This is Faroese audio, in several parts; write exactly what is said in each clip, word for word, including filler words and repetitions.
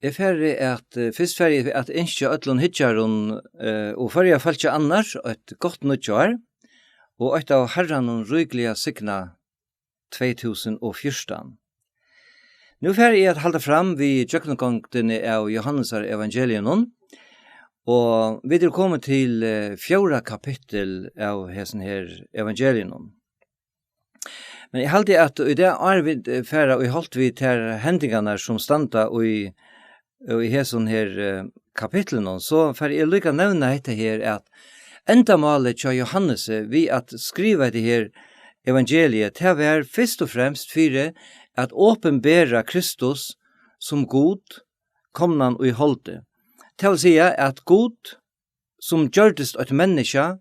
Eg fari at, eh, fyrst fari eg at ynskja øllum hyggjarum, eh, og Føroya fólki annars eitt gott nýggjár og eitt av Harranum ríkliga signað tvey túsund og fjúrtan. Nú fari eg at halda fram við gjøgnumgongdini av Jóhannesar evangeliunum, og vit eru komin til, eh, fjórða kapittul av hesum her evangeliunum. Men eg haldi, at í dag, áðrenn vit, eh, fara í holt við tær hendingarnar, sum standa í, í hesum her, eh, kapitlinum, so fari eg líka nevna hetta her, at endamálið hjá Jóhannesi við at skriva hetta her evangeliið, tað var fyrst og fremst fyri at opinbera Kristus sum Gud, komnan í holdið. Tað vil siga, at Gud, sum gjørdist eitt menniskja,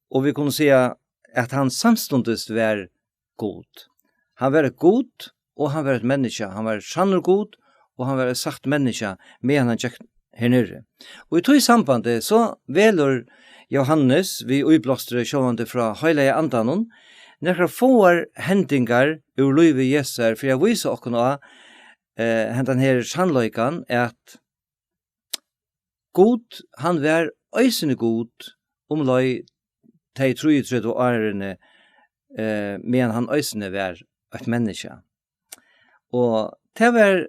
og vit kunnu siga, at hann samstundis var Gud. Hann var eitt Gud, og hann var eitt menniskja. Hann var sannur Gud, og hann var eitt satt menniskja, meðan hann gekk her niðri. Og í tí sambandi, so velur Jóhannes við íblástri sjálvandi frá Heilaga Andanum nakrar fáar hendingar úr lívi Jesusar fyri at vísa okkum á, eh, hendan her sannleikan, at Gud, hann var eisini Gud umleið tey trýogtretivu árini, eh, meðan hann eisini var eitt menniskja. Og tað var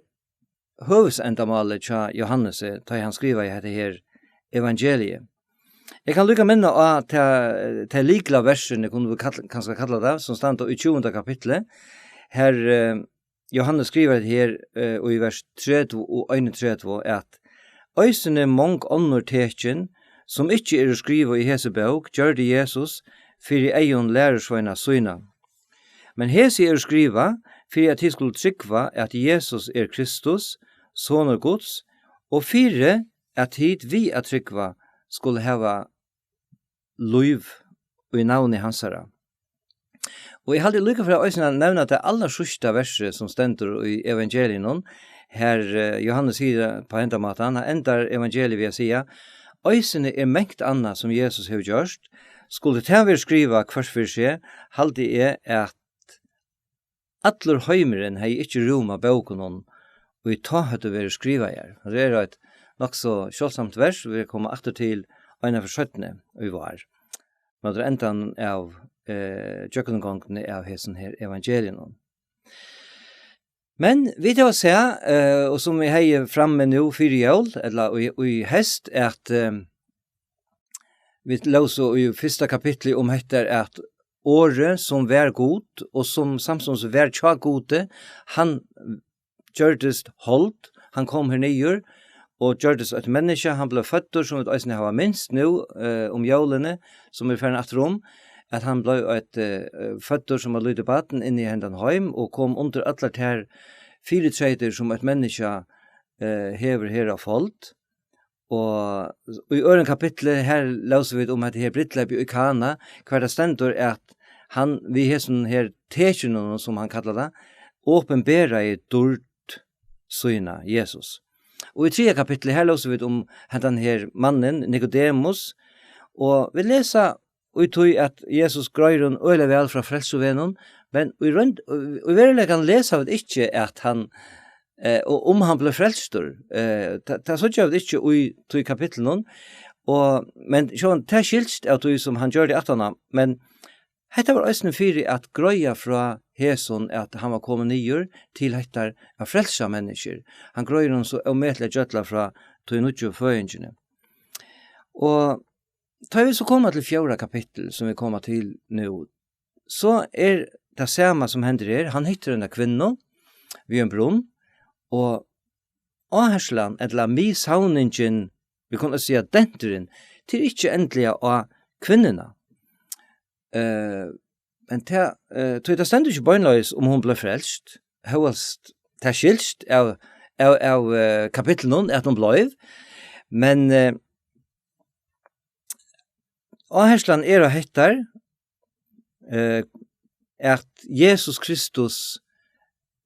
høvuðsendamálið hjá Jóhannesi, tá ið hann skrivaði hetta her evangeliið. Eg kann líka minna á tað, tað lyklaversið, kunnu vit kalla, kanska kalla tað, sum standa í tjúgunda kapitli. Her, eh, Jóhannes skrivar her, eh, í vers tretivu og einogtretivu, at eisini mong onnur tekin, sum ikki eru skrivað í hesi bók, gjørdi Jesus fyri eygum lærisveina sína. Men hesi eru skrivað, fyri at tit skulu trúgva, at Jesus er Kristus, Sonur Guds, og fyri at tit við at trúgva skulu hava lív í navni hansara. Og eg haldi líka fyri eisini at nevna tað allarsíðsta versið, sum stendur í evangeliunum, har, eh, Jóhannes sigur á henda mátan, hann endar evangeliið við at siga: "Eisini er mangt annað, sum Jesus hevur gjørt. Skuldi tað verið skrivað hvørt fyri seg, haldi eg, at allur heimurin hevði ikki rúmað bókunum, ið tá høvdu verið skrivaðar." Tað er eitt nokk so sjáldsamt vers, vit koma aftur til eina ferð seinni í vár. Móti endan av, eh, gjøgnumgongdini av hesum her evangeliunum. Men vit hava sæð, eh, og sum vit hava frammi nú fyri jól, ella í, í heyst, at, eh, vit lósu í fyrsta kapitli um hetta, at Orðið, sum var Gud, og sum samstundis var hjá Gudi, hann gjørdist hold, hann kom her niður og gjørdist eitt menniskja, hann bleiv føddur, sum vit eisini hava minst nú, eh, um jólini, sum er farin aftur um, at hann bleiv eitt, eh, føddur sum eitt lítið barn inn í hendan heim og kom undir allar tær fyritreytir, sum eitt menniskja, eh, hevur her á fold. Og í øðrum kapitli, her lósu vit um hetta her brúdleypið í Kana, hvar tað stendur, at hann við hesum her tekinum, sum hann kallar tað, opinberaði dýrd sína, Jesus. Og í triðja kapitli, her lósu vit um hendan her mannin, Nikodemus, og vit lesa í tí, at Jesus greiðir honum øgiliga væl frá frelsuvegnum, men í roynd, í veruleikanum lesa vit ikki, at hann, eh, og um hann bleiv frelstur, eh, tað, tað síggja vit ikki í tí kapitlinum, og, men sjálvandi tað skilst av tí, sum hann gjørdi aftaná, men hetta var eisini fyri at greiða frá hesum, at hann var komin niður til hetta at frelsa menniskjur. Hann greiðir honum so ómetaliga gjølla frá tí nýggju føðingini. Og tá vit so koma til fjórða kapittul, sum vit koma til nú, so er tað sama sum hendir her. Hann hittir eina kvinnu við ein brunn, og áherslan, ella miðsavningin, vit kunnu siga denturin, tað er ikki endiliga á kvinnuna. Eh, men tað, eh, tí tað stendur ikki beinleiðis, um hon bleiv frelst, hóast tað skilst av, av, av, eh, kapitlinum, at hon bleiv. Men, eh, áherslan er á hettar, eh, at Jesus Kristus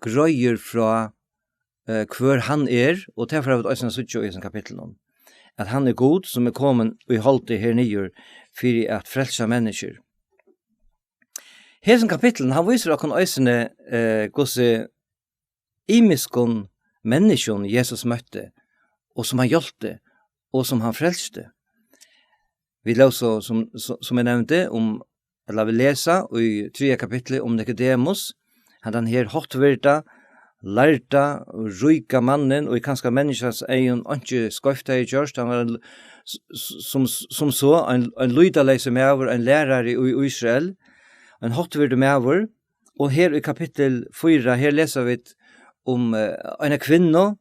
greiðir frá, eh, hvør hann er, og tað fara vit eisini at síggja í hesum kapitlinum, at hann er Gud, sum er komin í holdið her niður fyri at frelsa menniskjur. Hesin kapitlurin, hann vísir okkum eisini, eh, hvussu ymiskum menniskjum Jesus møtti, og sum hann hjálpti, og sum hann frelsti. Vit lósu, sum, sum, sum eg nevndi, um, ella vit lesa í triðja kapitli um Nikodemus, handan her háttvirda, lærda og ríka mannin, og í kanska menniskjans eygum einki skeivt hevði gjørt. Hann var ein l-, s-, s-, sum, sum so ein, ein lýtaleysur maður, ein lærari í Ísrael, ein háttvirdur maður. Og her í kapittul fýra, her lesa vit um, eh, eina kvinnu,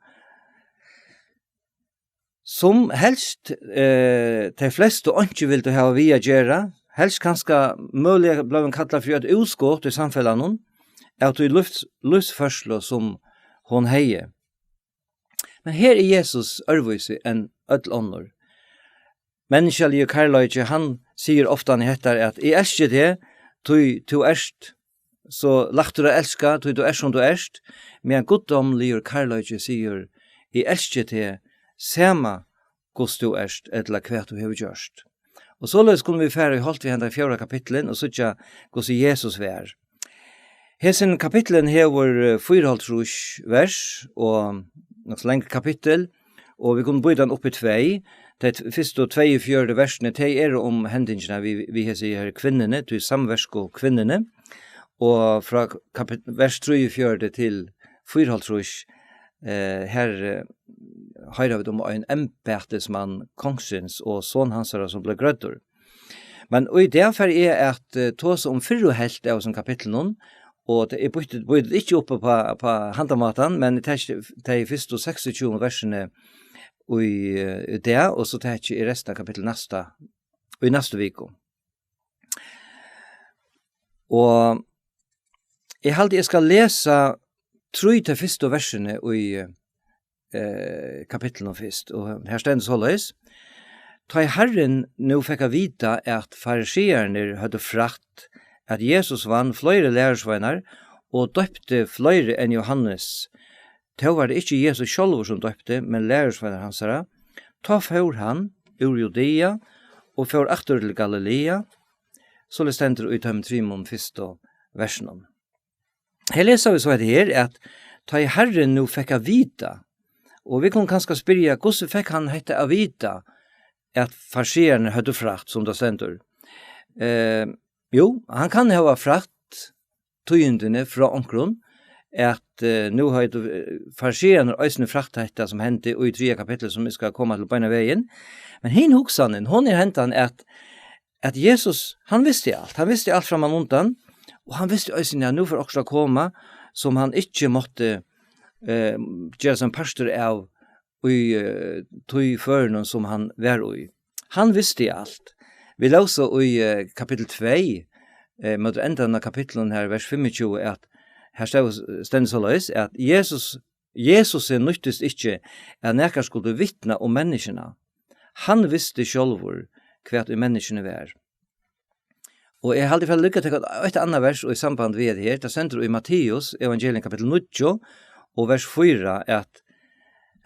sum helst, eh, tey flestu einki vildu hava við at gera, helst kanska møguliga bleiv hon kallað fyri eitt útskot í samfelagnum, av tí lívs-, lívsførslu, sum hon hevði. Men her er Jesus øðrvísi enn øll onnur. Menniskjaligur kærleiki, hann sigur ofta hetta, at: "Eg elski teg, tí tú ert so lættur at elska, tí tú ert, sum tú ert." Meðan guddómligur kærleiki sigur: "Eg elski teg, sama hvussu tú ert, ella hvat tú hevur gjørt." Og soleiðis kunnu vit fara í holt við henda fjórða kapitlin og síggja, hvussu Jesus var. Hesin kapitlin hevur, eh, fýraoghálvtrýss vers og nokk so langt kapittul, og vit kunnu býta hann upp í tvey. Tey t-, fyrstu tveyogfjøruti versini, tey eru um hendingina við, við hesi her kvinnuni, tí samversku kvinnuni. Og frá kapit-, vers trýogfjøruti til fýraoghálvtrýss, eh, her, eh, hoyra vit um ein embætismann kongsins og son hansara, sum bleiv grøddur. Men í dag fari eg at, eh, tosa um fyrru helvt av hesum kapitlinum, og tað, eg býti, býti ikki upp á, á handan mátan, men eg taki tey fyrstu seksogtjúgu versini í, eh, í dag, og so taki eg restina av kapitlinum næsta, í næstu viku. Og eg haldi, eg skal lesa trý tey fyrstu versini í, eh, kapitlinum fyrst, og her stendur soleiðis: "Tá ið Harrin nú fekk at vita, at farisearnir høvdu frætt, at Jesus vann fleiri lærisveinar og doypti fleiri enn Jóhannes, tó var tað ikki Jesus sjálvur, sum doypti, men lærisveinar hansara, tá fór hann úr Judea og fór aftur til Galilea." Soleiðis stendur í teimum trimum fyrstu versunum. Her lesa vit so hetta her, at tá ið Harrin nú fekk at vita, og vit kunnu kanska spyrja, hvussu fekk hann hetta at vita, at farisearnir høvdu frætt, sum tað stendur? Eh, jú, hann kann hava frætt tíðindini frá onkrum, at, eh, nú høvdu, eh, farisearnir eisini frætt hetta, sum hendi í triðja kapitli, sum eg skal koma til beinanvegin. Men hin hugsanin, hon er hendan, at at Jesus, hann visti alt. Hann visti alt frammanundan, og hann visti eisini, at nú fór okkurt at koma, sum hann ikki mátti, eh, gera seg ein partur av í, eh, tí førinum, sum hann var í. Hann visti alt. Vit lósu í, eh, kapittul tvey, eh, móti endan av kapitlinum her, vers fimmogtjúgu, at her stóð, stendur soleiðis, at Jesus, Jesusi nýttist ikki, at nakar skuldi vitna um menniskjuna. Hann visti sjálvur, hvat í menniskjuni var. Og eg haldi, eg fari líka at taka eitt annað vers í samband við hetta her. Tað stendur í Matteus evangelium kapittul níggju og vers fýra, at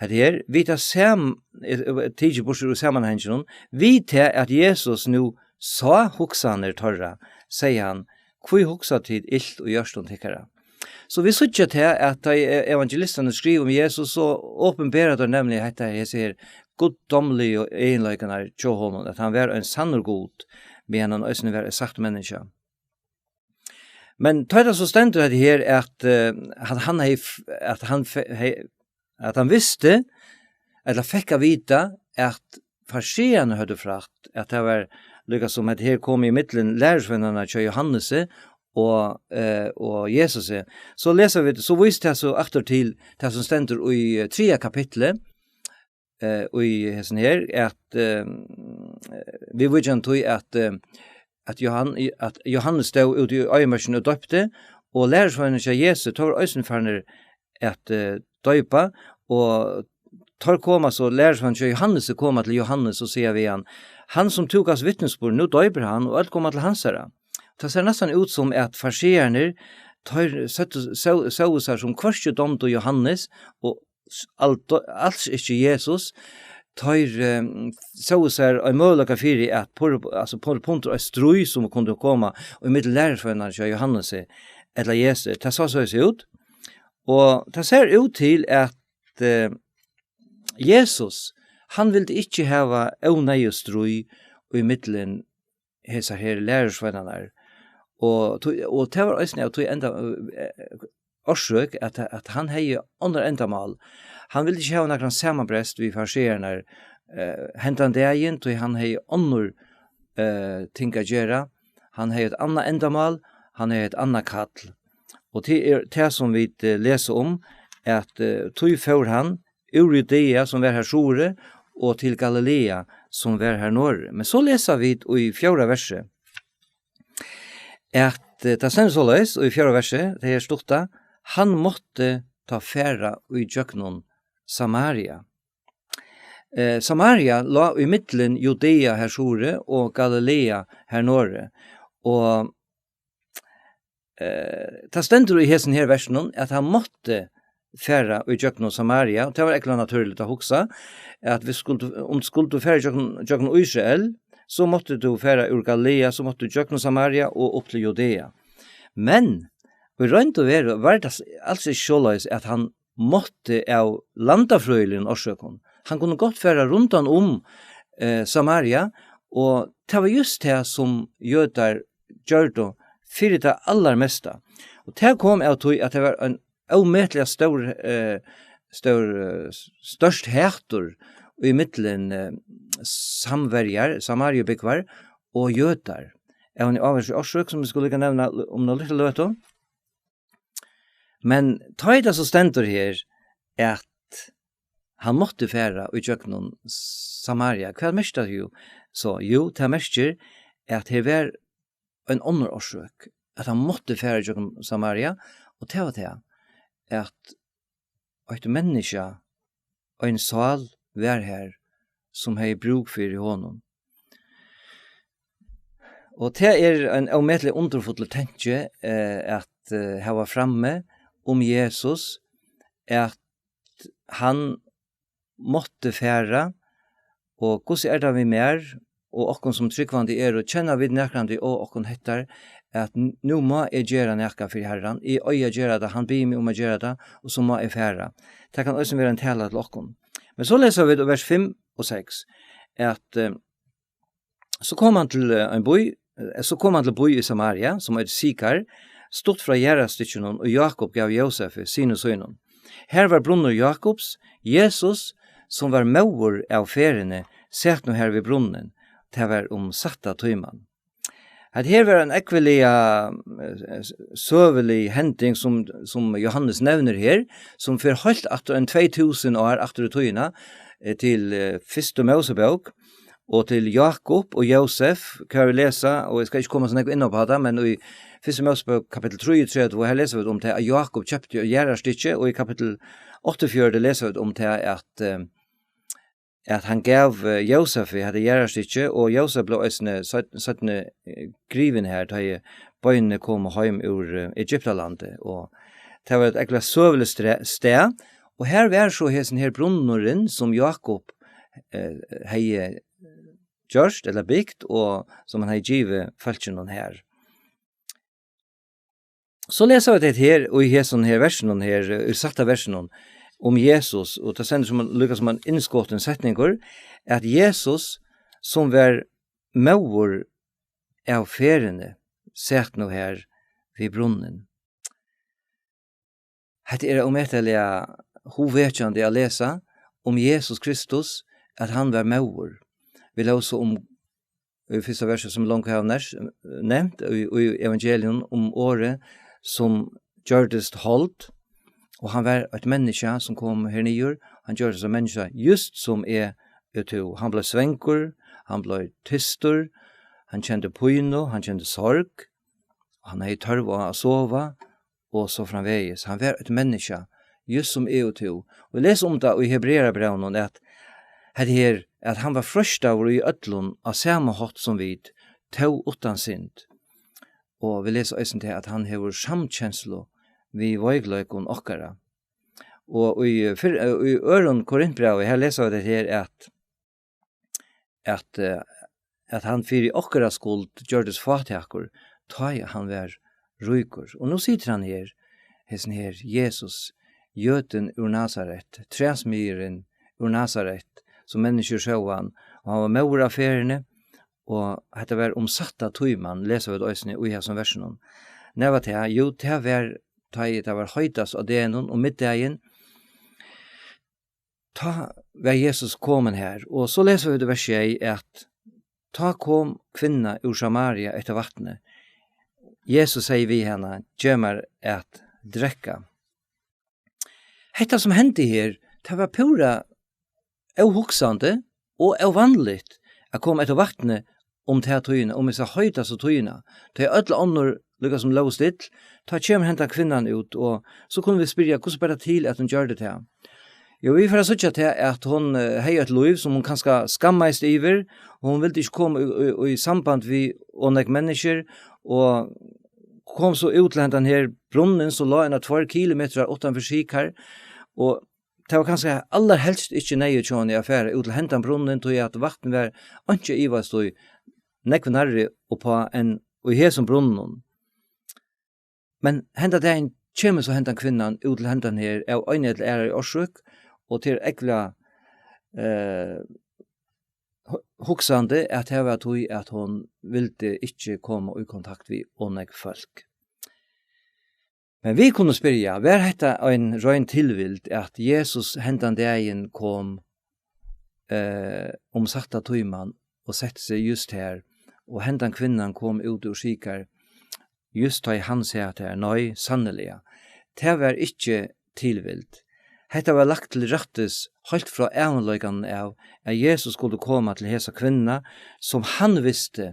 hetta her, við tað sam-, eh, eh, tikið burtur úr samanhanginum, við tað at Jesus nú sá hugsanir teirra, segði hann: "Hví hugsa tit ilt í hjørtum tykkara?" So vit síggja tað, at tá e-, evangelistarnir skriva um Jesus, so opinbera teir nemliga hetta, hesi her guddómligu eginleikarnar hjá honum, at hann var ein sannur Gud, meðan hann eisini var eitt satt menniskja. Men tá tað so stendur hetta her, at, eh, at hann hevði f-, at hann fe-, hevði, at hann visti, ella fekk at vita, at farisearnir høvdu frætt, at tað var líka sum at her kom í millum lærisveinarnar hjá Jóhannesi og, eh, og Jesusi. So lesa vit, so vísir tað so aftur til tað sum stendur í, eh, triðja kapitli, eh, í hesum her, at, eh, viðvíkjandi tí at, eh, at Jóhan-, at Jóhannes stóð úti í oyðimørkini og doypti, og lærisveinarnir hjá Jesusi, teir vóru eisini farnir at, eh, doypa, og teir koma so, lærisveinarnir hjá Jóhannesi koma til Jóhannes og siga við hann: "Hann sum tú gavst vitnisburð, nú doypir hann, og øll koma til hansara." Tað sær næstan út sum at farisearnir, teir søttu, só-, sóu sær sum hvørki dámdu Jóhannes og s-, alt-, als ikki Jesus. Teir, eh, sóu sær ein møguleika fyri at pur-, altso, pur-, puntur eitt stríð sum kundi koma í millum lærisveinarnar hjá Jóhannesi ella Jesusi. Tað sá soleiðis út. Og tað sær út til at at, eh, Jesus, hann vildi ikki hava óneyðug stríð í millum hesar her lærisveinarnar. Og, tí- og tað var eisini av tí enda, eh, orsøk, at, at hann hevði onnur endamál. Hann vildi ikki hava nakran samanbrest við fariseararnar, eh, hendan dagin, tí hann hevði onnur, eh, ting at gera. Hann hevði eitt annað endamál, hann hevði eitt annað kall. Og tað er tað, sum vit, eh, lesa um, at, eh, tí fór hann úr Judea, sum var har suðuri, og til Galilea, sum var har norðuri. Men so lesa vit í fjórða versi, at, eh, tað stendur soleiðis í fjórða versi, tað er stutta: Hann mátti tá fara í gjøgnum Samaria. Eh, Samaria lá í millum Judea har suðuri og Galilea har norðuri. Og, eh, tað stendur í hesum her versunum, at hann mátti fara í gjøgnum Samaria, og tað var ekla natúrligt at hugsa, at vit skuldu, um skuldu fara í gjøgnum, gjøgnum Ísrael, so mátti tú fara úr Galilea, so mátti tú gjøgnum Samaria og upp til Judea. Men í roynd og veru var tað s-, als ikki soleiðis, at hann mátti av landafrøðiligum orsøkum. Hann kundi gott fara rundan um, eh, Samaria, og tað var júst tað, sum jødar gjørdu fyri tað allarmesta. Og tað kom av tí, at tað var ein ómetaliga stór, eh, stór, eh, s-, stórt hatur í millum, eh, samverjar, Samariubúgvar og jødar. Av eini ávísari orsøk, sum eg skal líka nevna l-, um eina lítla løtu. Men tá ið tað so stendur her, at hann mátti fara í gjøgnum Samaria, hvat merkir tað jú? So, jú, tað merkir, at her var ein onnur orsøk, at hann mátti fara í gjøgnum Samaria, og tað var tað, at eitt menniskja, ein sál, var har, sum hevði brúk fyri honum. Og tað er ein ómetaliga undurfullur tanki, eh, at, eh, hava frammi um Jesus, at hann mátti fara, og hvussu er tað við mær og okkum sum trúgvandi eru, kenna vit nakrantíð á okkum hettar, at n-, nú má eg gera nakað fyri Harran, eg eigi at gera tað, hann biður meg um at gera tað, og so má eg fara. Tað kann eisini vera ein tala til okkum. Men so lesa vit í vers fimm og seks, at, eh, so kom hann til, eh, ein bý, eh, so kom hann til bý í Samaria, sum eitur Sikar, stutt frá jarðarstykkinum, og Jákup gav Jósefi, syni sínum. Har var brunnur Jákups. Jesus, sum var móður av ferðini, sat nú har við brunnin. Tað var um sætta tíman. At her var ein ógvuliga, eh, s-, søgulig hending, sum, sum Jóhannes nevnir her, sum fer heilt aftur ein tvey túsund ár aftur í tíðina, eh, til, eh, fyrstu Mósebók, og til Jákup og Jósef, kann vit lesa, og eg skal ikki koma so nógv inn á tað, men í fyrstu Mósebók kapittul trýogtretivu, her lesa vit um tað, at Jákup keypti jarðarstykki, og í kapittul áttaogfjøruti lesa vit um tað, at, eh, at hann gav, eh, Jósefi hetta jarðarstykki, og Jósef bleiv eisini seinni, seinni, eh, grivin her, tá ið beinini komu heim úr, eh, Egyptalandi, og tað var eitt ógvuliga søguligt stre-, stað, og her var so hesin her brunnurin, sum Jákup, eh, hevði gjørt ella bygt, og sum hann hevði givið fólkinum her. So lesa vit hetta her, og í hesum her versinum her, í sætta versinum, um Jesus, og tað stendur sum, líka sum ein innskotin setningur, at Jesus, sum var móður av ferðini, sat nú har við brunnin. Hetta er ómetaliga hugvekjandi at lesa um Jesus Kristus, at hann var móður. Vit lósu um í fyrsta versi, sum longu hava nær-, nevnt í, í evangelium, um orðið sum gjørdist hold, og hann var eitt menniskja sum kom her niður, hann gjørdist eitt menniskja júst sum eg og tú. Hann bleiv svangur, hann bleiv tystur, hann kendi pínu, hann kendi sorg, og hann hevði tørv á at sova, og so framvegis. Hann var eitt menniskja, júst sum eg og tú. Og vit lesa um tað í Hebrearabrævinum, at hetta her, at hann var freistaður í øllum á sama hátt sum vit, tó uttan synd. Og vit lesa eisini tað, at hann hevur samkenslu við veikleikum okkara. Og í fyrr-, í øðrum Korintbrævi, her lesa vit tað her, at at, eh, at hann fyri okkara skuld gjørdist fátækur, tá ið hann var ríkur. Og nú situr hann her, hesin her, Jesus, jødin úr Nasaret, træsmiðurin úr Nasaret, sum menniskjur sóu hann, og hann var móður á ferðini, og hetta var um sætta tíman, lesa vit eisini í hesum versinum. Nær var tað? Jú, tað var, tá ið tað var heitast á degnum, um middagin, tá var Jesus komin har, og so lesa vit í vers sjey, at tá kom kvinna úr Samaria eftir vatni. Jesus segði við hana: "Gev mær at drekka." Hetta sum hendi her, tað var púra óhugsandi og óvanligt at koma eftir vatni um ta tíðina, um hesa heitastu tíðina. Tá ið øll onnur líka sum lógu still, tá kemur henda kvinnan út, og so kunnu vit spyrja, hvussu ber tað til, at hon gjørdi tað? Jú, vit fara at síggja tað, at hon, eh, hevði eitt lív, sum hon kanska skammaðist yvir, og hon vildi ikki koma í, í, í samband við ov nógv menniskjur, og kom so út til hendan her brunnin, sum lá einar tveir kilometrar uttan fyri Sikar, og tað var kanska allarhelst ikki neyðugt hjá henni at fara út til hendan brunnin, tí at vatn var einki at ivast í, nógv nærri uppá enn í hesum brunninum. Men henda dagin kemur so hendan kvinnan út til hendan her av eini ella aðrari orsøk, og tað er ógvuliga, eh, hu-, hugsandi, at tað var tí, at hon vildi ikki koma í kontakt við ov nógv fólk. Men vit kunnu spyrja, var hetta ein rein tilvild, at Jesus hendan dagin kom, eh, um sætta tíman og setti seg júst har, og hendan kvinnan kom út úr Sikar, júst tá ið hann sat har? Nei, sanniliga. Tað var ikki tilvild. Hetta var lagt til rættis heilt frá ævinleikanum av, at Jesus skuldi koma til hesa kvinnuna, sum hann visti,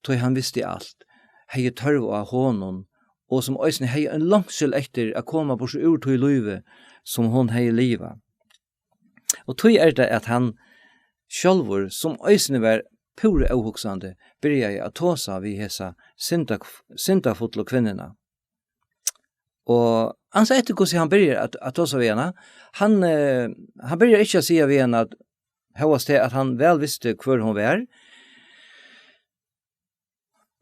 tí hann visti alt, hevði tørv á honum, og sum eisini hevði ein longsul eftir at koma burtur úr tí lívi, sum hon hevði livað. Og tí er tað, at hann sjálvur, sum eisini var púra óhugsandi, byrjaði at tosa við hesa synda-, syndafullu kvinnuna. Og ansa eftir, hvussu hann byrjar at, at tosa við hana. Hann, eh, hann byrjar ikki at siga við hana, at hóast tað, at hann væl visti, hvør hon var.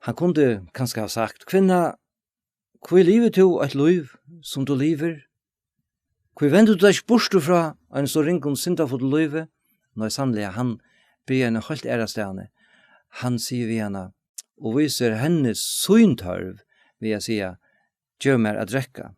Hann kundi kanska hava sagt: "Kvinna, hví livir tú eitt lív, sum tú livir? Hví vendur tú teg ikki burtur frá einum so ringum, syndafullum lívi?" Nei, sanniliga, hann byrjar eina heilt aðra staðni. Hann sigur við hana og vísir henni sín tørv við at siga: "Gev mær at drekka."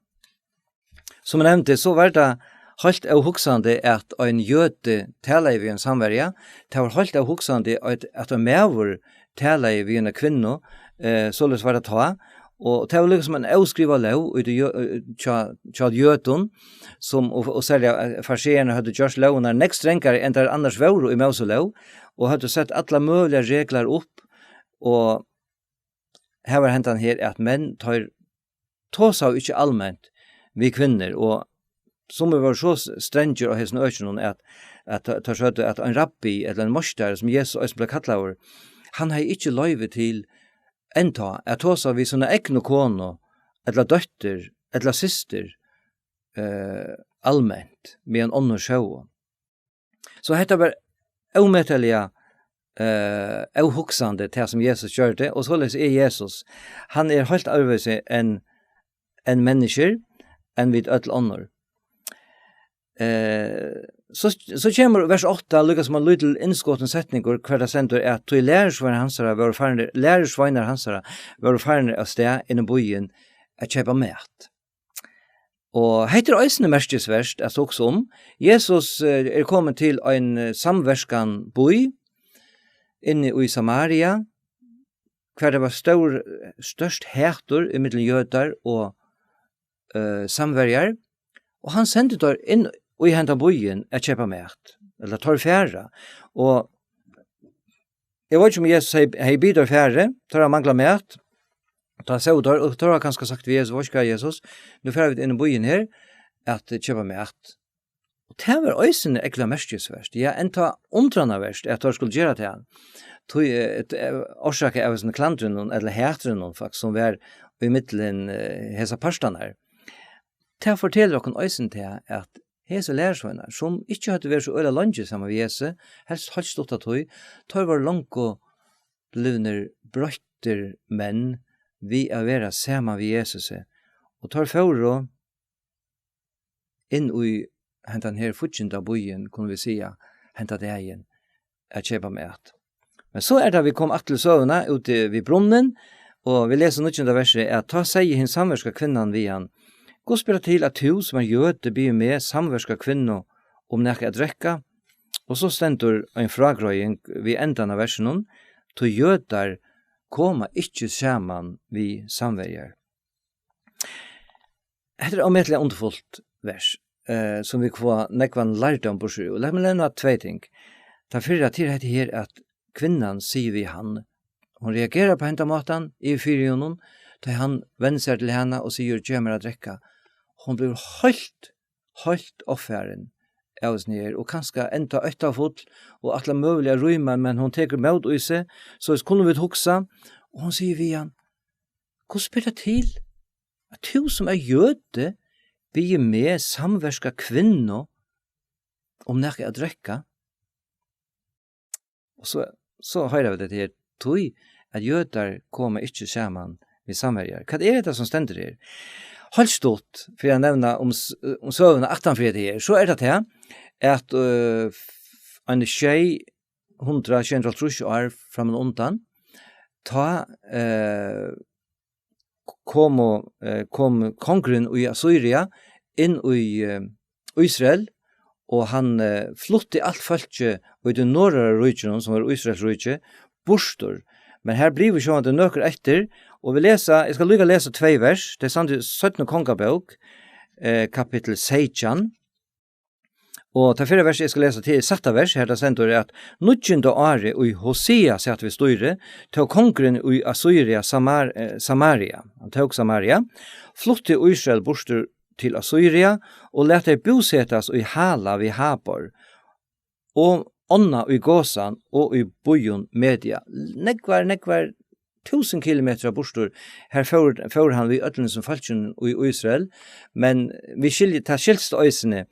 Sum eg nevndi, so var tað heilt óhugsandi, at ein jødi talaði við ein samverja. Tað var heilt óhugsandi, at, at ein maður talaði við eina kvinnu, eh, soleiðis var tað tá. Og tað var líka sum ein óskrivað lóg í tí jø-, eh, hjá, hjá jødum, sum, og, og serliga, eh, fariseararnir høvdu gjørt lógirnar nógv strangari enn tær annars vóru í Móselóg, og høvdu sett allar møguligar reglar upp, og har var hendan her, at menn, teir tosaðu ikki alment við kvinnur, og summir vóru so s-, strangir á hesum økinum, at, at teir, teir søgdu, at ein rabbi ella ein meistari, sum Jesus eisini bleiv kallaður, hann hevði ikki loyvi til enntá at tosa við sína egnu konu, ella dóttur, ella systur, eh, alment, meðan onnur sóu. So hetta var ómetaliga, eh, óhugsandi, tað sum Jesus gjørdi, og soleiðis er Jesus. Hann er heilt øðrvísi enn, enn menniskjur, enn vit øll onnur. Eh, so, so kemur vers átta, líka sum ein lítil innskotin setningur, har tað stendur, at tí lærisveinar hansara vóru farnir, lærisveinar hansara vóru farnir av stað inn í býin at keypa mat. Og hetta er eisini merkisvert at hugsa um. Jesus, eh, er komin til ein, eh, samverkan bý inni í Samaria, har tað var stór, stórt hatur ímillum jødar og, eh, samverjar, og hann sendir teir inn í hendan býin at keypa mat, ella teir fara. Og eg veit ikki, um Jesus hevði, hevði biðið teir farið, teir hava manglað mat. Tá sóu teir, og teir hava kanska sagt við Jesus: "Veitst tú hvat, Jesus, nú fara vit inn í býin her at keypa mat." Og tað var eisini ógvuliga merkisvert, ja, enntá undranarvert, at teir skuldu gera tað. Tí, eh, t-, eh, orsakað av hesum klandrinum, ella hatrinum, faktiskt, sum var í millum, eh, hesar partarnar. Tað fortelur okkum eisini tað, at hesir lærisveinar, sum ikki høvdu verið so øgiliga leingi saman við Jesusi, helst heilt stutta tíð, teir vóru longu blivnir broyttir menn við at vera saman við Jesusi. Og teir fóru inn í hendan her fígginda býin, kunnu vit siga, henda dagin at keypa mat. Men so er tað, vit koma aftur til søguna úti við brunnin, og vit lesa níggjunda versið, at tá segði hin samverska kvinnan við hann: Hvussu ber tað til, at tú, sum er jødi, biður meg, samverska kvinnu, um nakað at drekka? Og so stendur ein frágreiðing við endan av versinum: Tí jødar koma ikki saman við samverjar. Hetta er ómetaliga undurfult vers, eh, sum vit fáa nógvan lærdóm burtur úr. Lat meg nevna tvey ting. Tað fyrra, til hetta her, at kvinnan sigur við hann, hon reagerar á henda mátan yvir fyri honum, tá hann vendir sær til hana og sigur: Gev mær at drekka. Hon blívur heilt, heilt ovfarin av hesum her, og kanska enntá óttafull, og ætlar møguliga at rýma, men hon tekur mót í seg, soleiðis kunnu vit hugsa, og hon sigur við hann: Hvussu ber tað til, at tú, sum er jødi, biður meg, samverska kvinnu, um nakað at drekka? Og so, so hoyra vit hetta her: Tí at jødar koma ikki saman við samverjar. Hvat er hetta, sum stendur her? Heilt stutt, fyri at nevna um s-, um søguna aftan fyri hetta her, so er tað tað, at, øh, f-, eini sjey hundrað, sjey hundrað og hálvtrýss ár framman undan, tá, eh, komu, eh, kom kongurin í Assyria inn í, eh, Ísrael, og hann, eh, flutti alt fólkið í tí norðara ríkinum, sum var Ísraels ríki, burtur. Men har blivu sjálvandi nøkur eftir, og vit lesa, eg skal líka lesa tvey vers, tað er sandi-, seinnu Kongabók, eh, kapittul seytjan, og tað fyrra vers, eg skal lesa, til er sætta vers, har tað stendur, at níggjunda árið, í Hosea sat við stýri, tók kongurin í Assyria Samar-, eh, Samaria. Hann tók Samaria, flutti Ísrael burtur til Assyria og læt tey búsetast í Hala við Habor, og Onna í Gosan og í býum Media. Nógvar, nógvar túsund kilometrar burtur, har fór, fór hann við øllum sum fólkinum í Ísrael, men vit skilja, tað skilst eisini,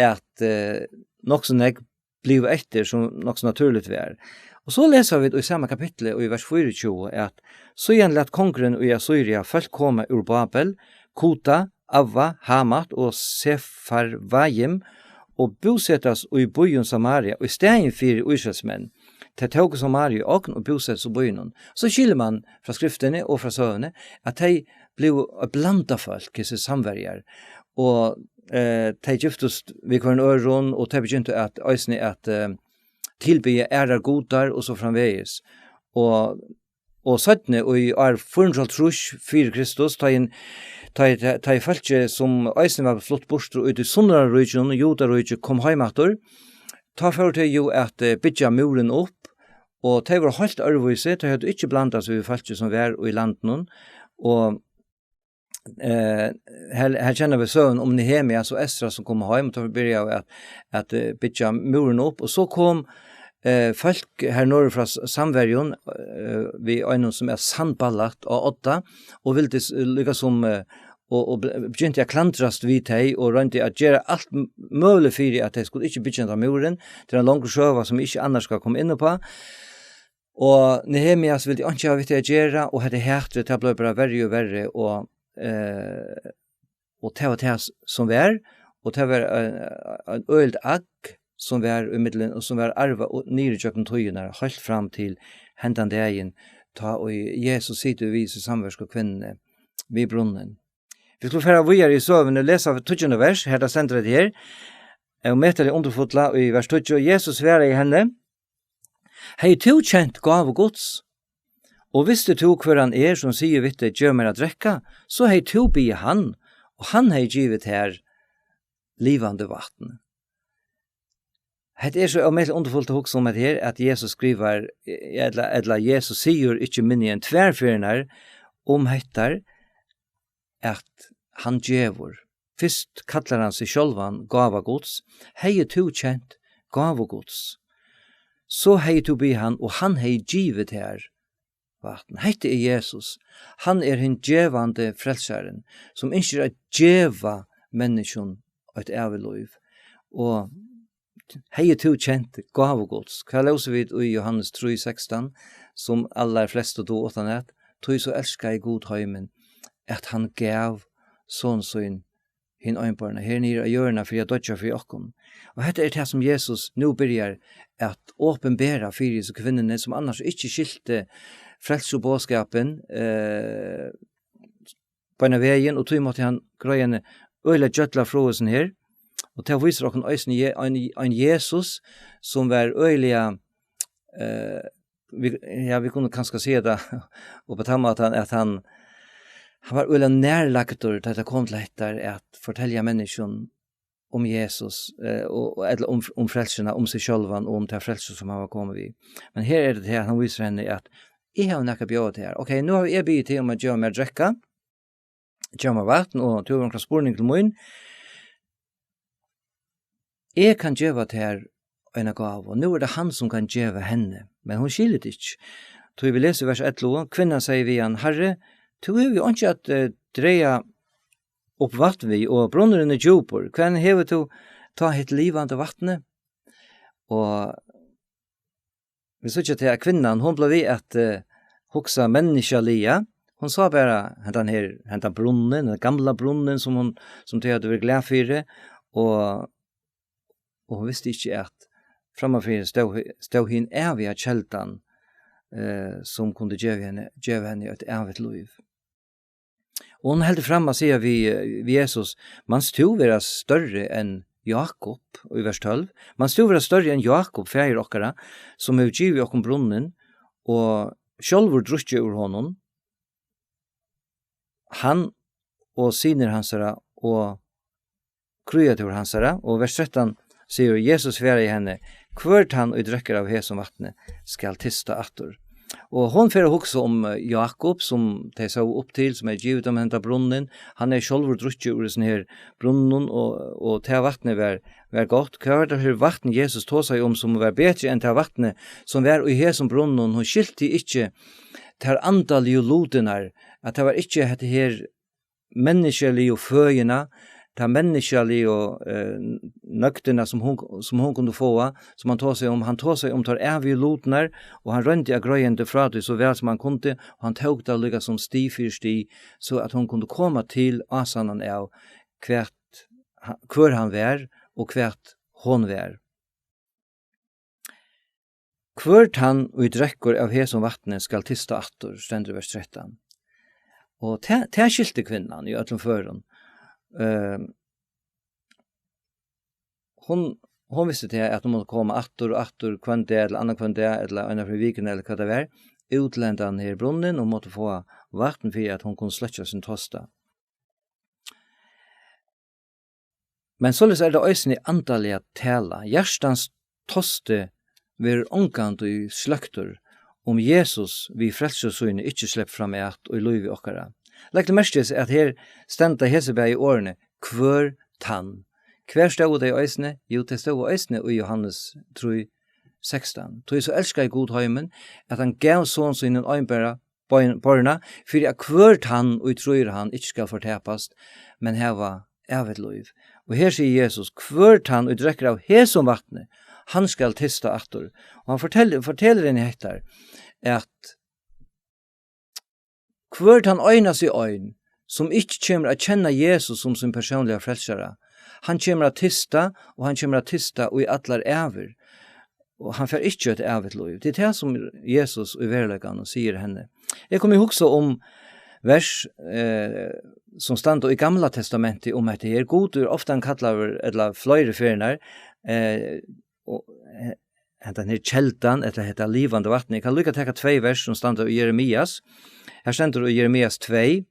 at, eh, nokk so nógv blivu eftir, sum nokk so natúrligt var. Og so lesa vit í sama kapitli, í vers fýraogtjúgu, at: Síðan læt kongurin í Assyria fólk koma úr Babel, Kuta, Avva, Hamat og Sefarvajim, og búsetast í býum Samaria, í staðin fyri Ísraelsmenn. Tey tóku Samaria í ogn og búsetast í býunum. So skilur mann frá skriftini og frá søguni, at tey blivu eitt blandað fólk, hesi samverjar. Og, eh, tey giftust við hvørjum øðrum, og tey begyntu at, eisini at, eh, tilbiðja aðrar gudar og so framvegis. Og, og seinni, í ár fýra hundrað og hálvtrýss fyri Kristus, tá ið, tá ið, tá ið fólkið, sum eisini var flutt burtur í tí sunnara ríkinum, Judaríkið, kom heim aftur, tá fóru tey jú at, eh, byggja múrin upp, og tey vóru heilt øðrvísi, tey høvdu ikki blandað seg við fólkið, sum var í landinum, og, eh, her, her kenna vit søguna um Nehemias og Esra, sum komu heim, og tá byrjaðu at, at, eh, byggja múrin upp, og so kom, eh, fólk her norður frá S-, Samverjum, eh, við einum, sum er Sanballat á Odda, og vildi s-, líka sum, eh, og, og be-, begynti at klandrast við tey og royndi at gera alt m-, møguligt fyri, at tey skuldu ikki byggja henda múrin. Tað er ein long søga, sum eg ikki annars skal koma inn uppá. Og Nehemias vildi einki hava við tey at gera, og hetta hatrið, tað bleiv bara verri og verri, og, eh, og tað var tað, s-, sum var, og tað var ein, ein øgiligt agg, sum var í miðlunum, og sum var arvað og niður gjøgnum tíðirnar, heilt fram til hendan dagin, tá ið Jesus situr við hesi samversku kvinnuni við brunnin. Vit skulu fara víðari í søguni, lesa tíggjunda vers, har tað stendur hetta her, ómetaliga undurfulla, í vers tíggju: Jesus svaraði henni: Hevði tú kent gávu Guds, og visti tú, hvør hann er, sum sigur við teg: Gev mær at drekka, so hevði tú biðið hann, og hann hevði givið tær livandi vatn. Hetta er so ómetaliga undurfult at hugsa um, at her, at Jesus skrivar, ella, ella Jesus sigur ikki minni enn tvær ferðirnar um hetta, at hann gevur. Fyrst kallar hann seg sjálvan gáva Guds. Hevði tú kent gávu Guds, so hevði tú biðið hann, og hann hevði givið tær vatn. Hetta er Jesus. Hann er hin gevandi frelsarin, sum ynskir at geva menniskjum eitt ævigt lív. Og hevði tú kent gávu Guds. Hvat lósu vit í Jóhannes trý sekstan, sum allar flestu duga uttanat? Tí so elskaði Gud heimin, at hann gav son sín hin einborna, her niður á jørðina fyri at doyggja fyri okkum. Og hetta er tað, sum Jesus nú byrjar at opinbera fyri hesi kvinnuni, sum annars ikki skilti frelsuboðskapin, eh, beinan vegin, og tí mátti hann greiða henni øgiliga gjølla frá hesum her. Og tað vísir okkum eisini Je-, ein, ein Jesus, sum var øgiliga, eh, vit, ja, vit kunnu kanska siga tað upp á tann mátan, at hann, hann var øgiliga nærlagdur, tá tað kom til hetta at fortelja menniskjum um Jesus, eh, og, og, ella um, um frelsuna, um seg sjálvan og um ta frelsu, sum hann var komin við. Men her er tað, at hann vísir henni, at: "Eg havi nakað at bjóða tær. Ok, nú havi eg biðið teg um at geva mær at drekka, geva mær vatn, og tú hevur onkran spurning til mín. Eg kann geva tær eina gávu, og nú er tað hann, sum kann geva henni." Men hon skilir tað ikki. Tí vit lesa í vers ellivu: "Kvinnan segði við hann: Harri, tú hevur jo einki at, eh, draga upp vatn við, og brunnurin er djúpur. Hvaðani hevur tú tá hitt livandi vatnið?" Og vit síggja til, at kvinnan, hon bleiv við at, eh, hugsa menniskjaliga. Hon sá bara hendan her, hendan brunnin, den gamla brunnin, sum hon, sum tey høvdu verið glað fyri, og, og hon visti ikki, at frammanfyri stóð, stóð hin æviga keldan, eh, sum kundi geva henni, geva henni eitt ævigt lív. Og hon heldur fram at siga við, við Jesus: "Manst tú vera størri enn Jákup?" Í vers tólv: "Manst tú vera størri enn Jákup, faðir okkara, sum hevur givið okkum brunnin, og sjálvur drukkið úr honum, hann og synir hansara og kríatúr hansara?" Og vers trettan sigur: "Jesus svaraði henni: Hvør tann, ið drekkur av hesum vatni, skal tysta aftur." Og hon fer at hugsa um, eh, Jákup, sum tey sóu upp til, sum hevði givið teimum henda brunnin. Hann hevði sjálvur drukkið úr hesum her brunninum, og, og tað vatnið var, var gott. Hvat var tað her vatn, Jesus tosaði um, sum var betri enn tað vatnið, sum var í hesum brunninum? Hon skilti ikki tær andaligu lutirnar, at tað var ikki hetta her menniskjaligu føðina, ta menniskjaligu, eh, nøgdina, sum hon, sum hon kundi fáa, sum hann tosaði um. Hann tosaði um tær ævigu lutirnar, og hann royndi at greiða henni frá tí so væl sum hann kundi, og hann tók tað líka sum stig fyri stig, so at hon kundi koma til ásannan av, hvat ha-, hvør hann var, og hvat hon var. "Hvør tann, ið drekkur av hesum vatni, skal tysta aftur", stendur í vers trettan. Og tað, tað skilti kvinnan í øllum førum. Ehm, hon, hon visti tað, at hon mátti koma aftur og aftur hvønn dag, ella annan hvønn dag, ella eina ferð um vikuna, ella hvat tað var, út til hendan her brunnin, og mátti fáa vatn fyri, at hon kundi sløkkja sín tosta. Men soleiðis er tað eisini andaliga talað. Hjartans tosti verður ongantíð sløktur, um Jesus við frelsu síni ikki sleppur fram at í lívi okkara. Legg til merkis, at her standa hesi bæði orðini: "Hvør tann?" Hvar stóðu tey eisini? Jú, tey stóðu eisini í Jóhannes trý sekstan: "Tí so elskaði Gud heimin, at hann gav son sín ein einbara bein-, borna, fyri at hvør tann, ið trýr hann, ikki skal fortapast, men hava ævigt lív." Og her sigur Jesus: "Hvør tann, ið drekkur av hesum vatni, hann skal tysta aftur." Og hann fortel-, fortelur henni hetta, at hvør tann einasti ein, sum ikki kemur at kenna Jesus sum sín persónliga frelsara, hann kemur at tysta, og hann kemur at tysta í allar ævir. Og hann fær ikki eitt ævigt lív. Tað er tað, sum Jesus í veruleikanum sigur henni. Eg kom í hugsa um vers, eh, sum standa í Gamla Testamenti um hetta her. Gud er ofta kallaður, ella fleiri ferðir, eh, og, eh, hendan her keldan, ella hetta livandi vatnið. Eg kann líka taka tvey vers sum standa í Jeremias. Her stendur í Jeremias tvey,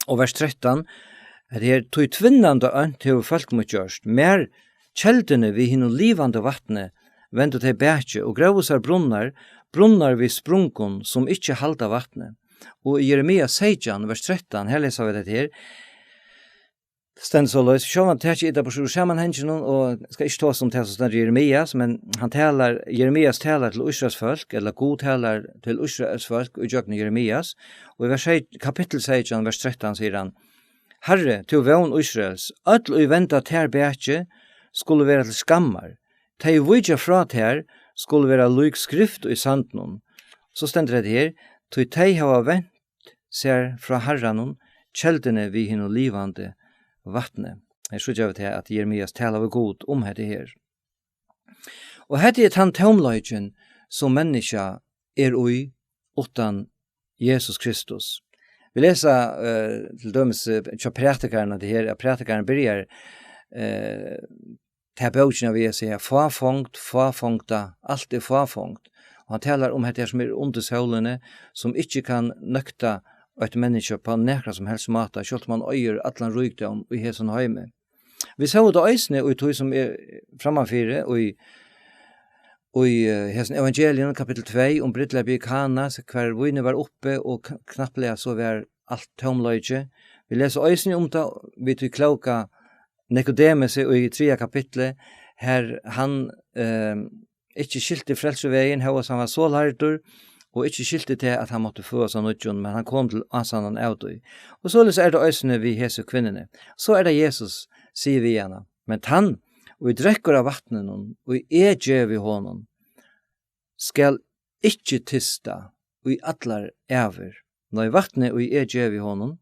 og vers trettan, at her: "Tí tvinnandi ónt hevur fólk mítt gjørt, mær, kelduni við hinum livandi vatni, vendu tey bakið, og gróvu sær brunnar, brunnar við sprungum, sum ikki halda vatni." Og í Jeremia seytjan, vers trettan, her lesa vit hetta her, stendur soleiðis: Sjálvandi taki eg tað burtur úr samanhanginum, og skal ikki tosa um tað sum stendur í Jeremias, men hann talar, Jeremias talar til Ísraels fólk, ella Gud talar til Ísraels fólk í gjøgnum Jeremias, og í vers seytjan, kapittul seytjan, vers trettan, sigur hann: "Harri, tú vón Ísraels, øll, ið venda tær bakið, skulu vera til skammar. Tey, ið víkja frá tær, skulu vera lík skrift í sandinum." So stendur hetta her: "Tí tey hava vent sær frá Harranum, kelduni við hinum livandi vatni. Her síggja vit her, at Jeremias talar við Gud um hetta her. Og hetta er tann tómleikin, sum menniskja er í uttan Jesus Kristus. Vit lesa, eh, til dømis, eh, hjá prædikarunum, at her, at prædikarin byrjar, eh, ta bókina við at siga: "Fáfongd, fáfongda, alt er fáfongd." Og hann talar um hetta her, sum er undir sólini, sum ikki kann nøkta eitt menniskja á nakran sum helst máta, sjálvt um hann eigur allan ríkdóm í hesum heimi. Vit sóu tað eisini í tí, sum er frammanfyri, í, í, eh, hesum evangelium, kapittul tvey, um brúdleypið í Kana, hvar vínið var uppi og k-, knappliga so var alt tómleiki. Vit lesa eisini um tað við tí klóka Nikodemusi í triðja kapitli, har hann, eh, ikki skilti frelsuvegin, hóast hann var so lærdur, og ikki skilti tað, at hann mátti føðast av nýggjum, men hann kom til ásannan av tí. Og soleiðis er tað eisini við hesi kvinnuni. So er tað Jesus sigur við hana: "Men tann, ið drekkur av vatninum, ið eg gevi honum, skal ikki tysta í allar ævir. Nei, vatnið, ið eg gevi honum,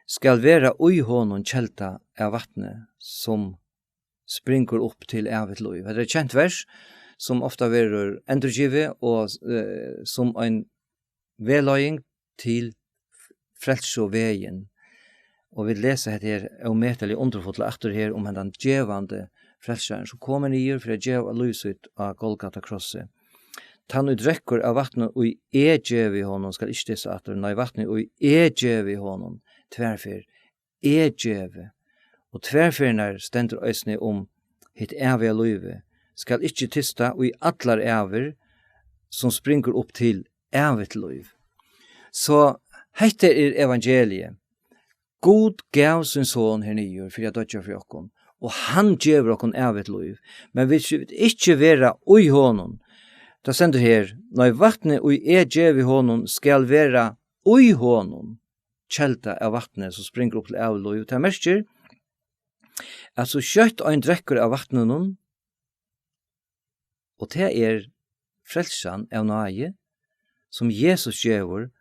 skal vera í honum kelda av vatni, sum springur upp til ævigt lív." Hetta er eitt kent vers, sum ofta verður endurgivið og, eh, sum ein vegleiðing til frelsuvegin. Og vit lesa hetta her ómetaliga undurfulla aftur her um hendan gevandi frelsaran, sum kom niður fyri at geva lív sítt á Golgata krossi. "Tann, ið drekkur av vatninum, ið eg gevi honum, skal ikki tysta aftur. Nei, vatnið, ið eg gevi honum, tvær ferð, eg gevi." Og tvær ferðirnar stendur eisini um hitt æviga lívið: "Skal ikki tysta í allar ævir, sum springur upp til ævigt lív." So hetta er evangeliet. Gud gav sín son her niður fyri at doyggja fyri okkum, og hann gevur okkum ævigt lív. Men hvis vit ikki vera í honum, tað stendur her: "Nei, vatnið, ið eg gevi honum, skal vera í honum kelda av vatni, sum springur upp til ævigt lív." Tað merkir, at so skjótt ein drekkur av vatninum, og tað er frelsan av náði, sum Jesus gevur,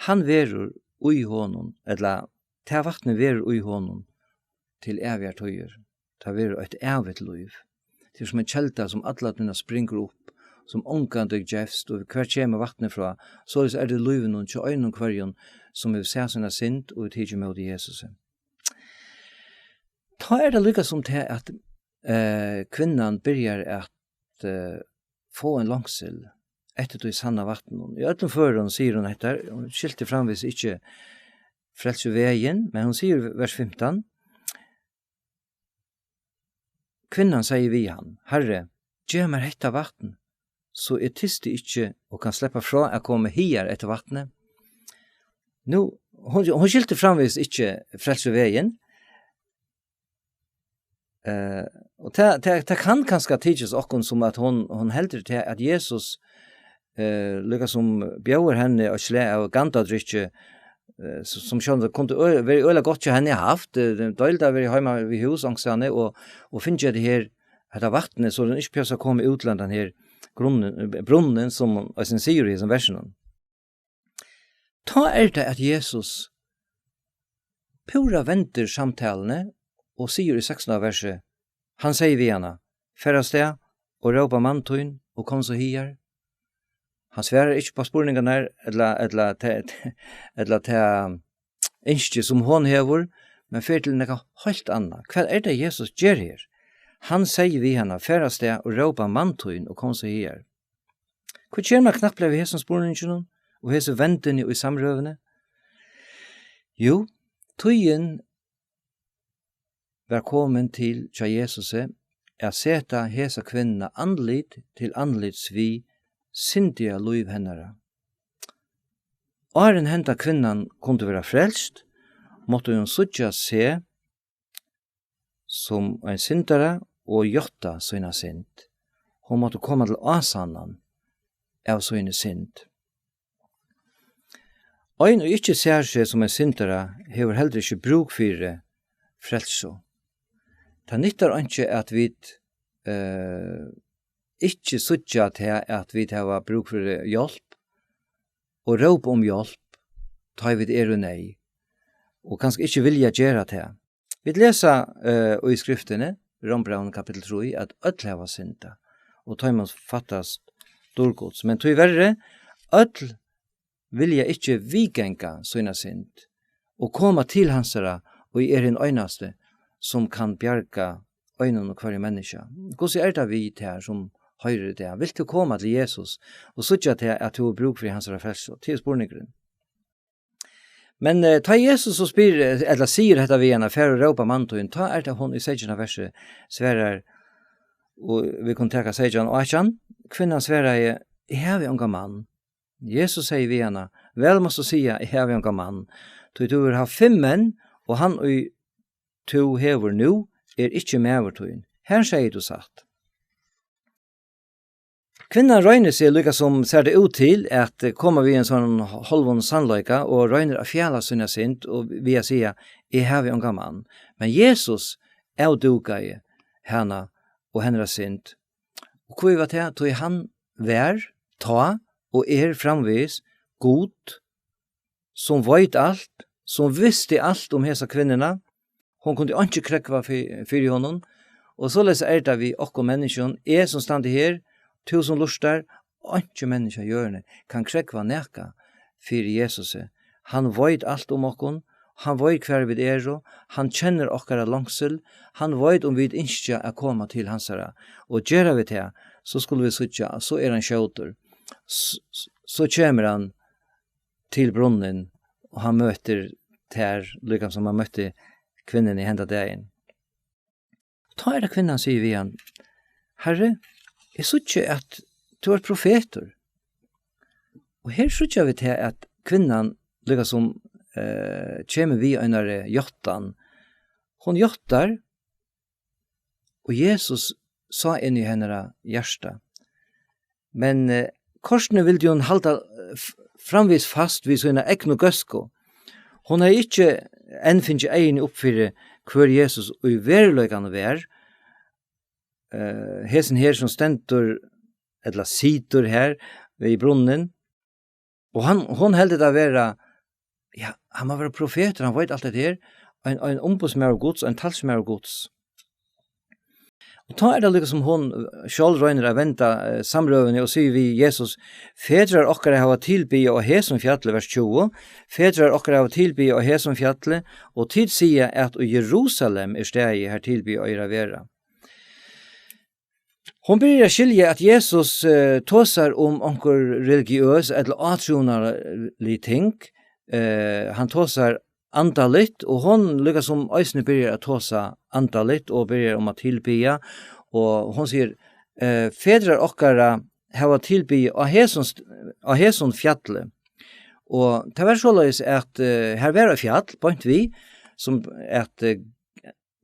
hann verður í honum, ella tað vatnið verður í honum til ævigar tíðir. Tað verður eitt ævigt lív. Tað er sum ein kelda, sum alla tíðina springur upp, sum ongantíð gevst, og hvar kemur vatnið frá? Soleiðis er tað í lívinum hjá einum hvørjum, sum hevur sæð sína synd og hevur tikið ímóti Jesusi. Tá er tað líka sum tað, at, eh, kvinnan byrjar at, eh, fáa ein longsil eftir tí sanna vatninum. Í øllum førum sigur hon hetta, hon skilti framvegis ikki frelsuvegin, men hon sigur, vers fimtan: "Kvinnan segði við hann: 'Harri, gev mær hetta vatn, so eg tysti ikki og kann sleppa frá at koma higar eftir vatni.'" Nú, hon, hon skilti framvegis ikki frelsuvegin. Eh, og tað, tað, tað kann kanska tykjast okkum sum, at hon, hon heldur til, at Jesus, eh, líka sum bjóðar henni eitt slag av gandadrykki, eh, s-, sum sjálvandi kundi ø-, verið øgiliga gott hjá henni at havt, eh, deilda verið heima við hús, onkustaðni, og, og fingið hetta her, hetta vatnið, so hon ikki behøvdi at koma út til hendan her grunnin, eh, brunnin, sum eisini sigur í hesum versinum. Tá er tað, at Jesus púra vendir samtaluni og sigur í sekstanda versi, hann segði við hana: "Far av stað og rópa mann tín og kom so higar." Hann svarar ikki upp á spurningarnar, ella, ella ta, ella ta ynski, sum hon hevur, men fer til nakað heilt annað. Hvat er tað, Jesus ger her? Hann segði við hana: "Far av stað og rópa mann tín og kom so higar." Hvat ger man knappliga við hesum spurninginum og hesi vendini í samrøðuni? Jú, tíðin var komin til hjá Jesusi at seta hesa kvinnuna andlit til andlits við syndiga lív hennara. Áðrenn henda kvinnan kundi vera frelst, mátti hon síggja seg sum ein syndara og játta sína synd. Hon mátti koma til ásannan av síni synd. Ein, ið ikki sær seg sum ein syndara, hevur heldur ikki brúk fyri frelsu. Tað nyttar einki, at vit, eh, ikki síggja tað, at vit hava brúk fyri hjálp, og rópa um hjálp, tá ið vit eru í neyð, og kanska ikki vilja gera tað. Vit lesa, eh, í skriftini, Rómbrævinum kapittul trý, at øll hava syndað, og teimum fattast dýrd Guds. Men tíverri, øll vilja ikki viðganga sína synd og koma til hansara, og er hin einasti, sum kann bjarga einum og hvørjum menniskja. Hvussu er tað við tær, sum hoyrir tað? Vilt tú koma til Jesus og síggja tað, at tú hevur brúk fyri hansara frelsu? Tað er spurningurin. Men, eh, tá Jesus so spyr, eh, ella sigur hetta við hana, "Far og rópa mann tín," tá er tað hon í seytjanda versi svarar, og vit kunnu taka seytjan og átjan, kvinnan svaraði, "Eg havi ongan mann." Jesus segði við hana, "Væl mást tú siga, eg havi ongan mann, tí tú hevur havt fimm menn, og hann, ið tú hevur nú, er ikki maður tín. Her segði tú satt." Kvinnan roynir seg líka sum sær tað út til at koma við ein sånn hálvan sannleika og roynir at fjala sína synd og við at siga, "Eg havi ongan mann." Men Jesus avdúkaði hana og hennara synd. Og hví var tað? Tí hann var, tá og er framvegis Gud, sum veit alt, sum visti alt um hesa kvinnuna. Hon kundi einki krógva fy-, fyri honum. Og soleiðis er tað við okkum menniskjum. Eg sum standi her, tú sum lurtar, einki menniskja á jørðini kann krógva nakað fyri Jesusi. Hann veit alt um okkum, hann veit, hvar vit eru, hann kennir okkara longsil, hann veit, um vit ynskja at koma til hansara. Og gera vit tað, so skulu vit síggja, so er hann skjótur. S-, s-, so kemur hann til brunnin, og hann møtir tær, líka sum hann møtti kvinnuni henda dagin. Tá er tað kvinnan sigur við hann, "Harri, eg síggi, at tú ert profetur." Og her síggja vit tað, at kvinnan líka sum, eh, kemur við einari játtan. Hon játtar, og Jesus sá inn í hennara hjarta. Men, eh, kortini vildi hon halda, eh, f-, framvegis fast við sína egnu góðsku. Hon hevði ikki enn fingið eyguni upp fyri, hvør Jesus í veruleikanum var. Eh, hesin her, sum stendur, ella situr her við brunnin, og hann, hon heldur tað at vera, ja, hann má vera profetur, hann veit alt hetta her, ein, ein umboðsmaður Guds, ein talsmaður Guds. Og tá er tað líka sum hon, eh, sjálv roynir at venda, eh, samrøðuni og sigur við Jesus, "Fedrar okkara hava tilbiðið á hesum fjalli," vers tjúgu, "Fedrar okkara hava tilbiðið á hesum fjalli, og tit siga, at í Jerusalem er staðið, har tilbiðið eigur at vera." Hon byrjar at skilja, at Jesus, eh, tosar um onkur religiøs ella átrúnaðarlig ting. Eh, hann tosar andaligt, og hon líka sum eisini byrjar at tosa andaligt og byrjar um at tilbiðja. Og hon sigur, eh, "Fedrar okkara hava tilbiðið á hesum st-, á hesum fjalli." Og tað var soleiðis, at, eh, her var eitt fjall, beint við, sum at, eh,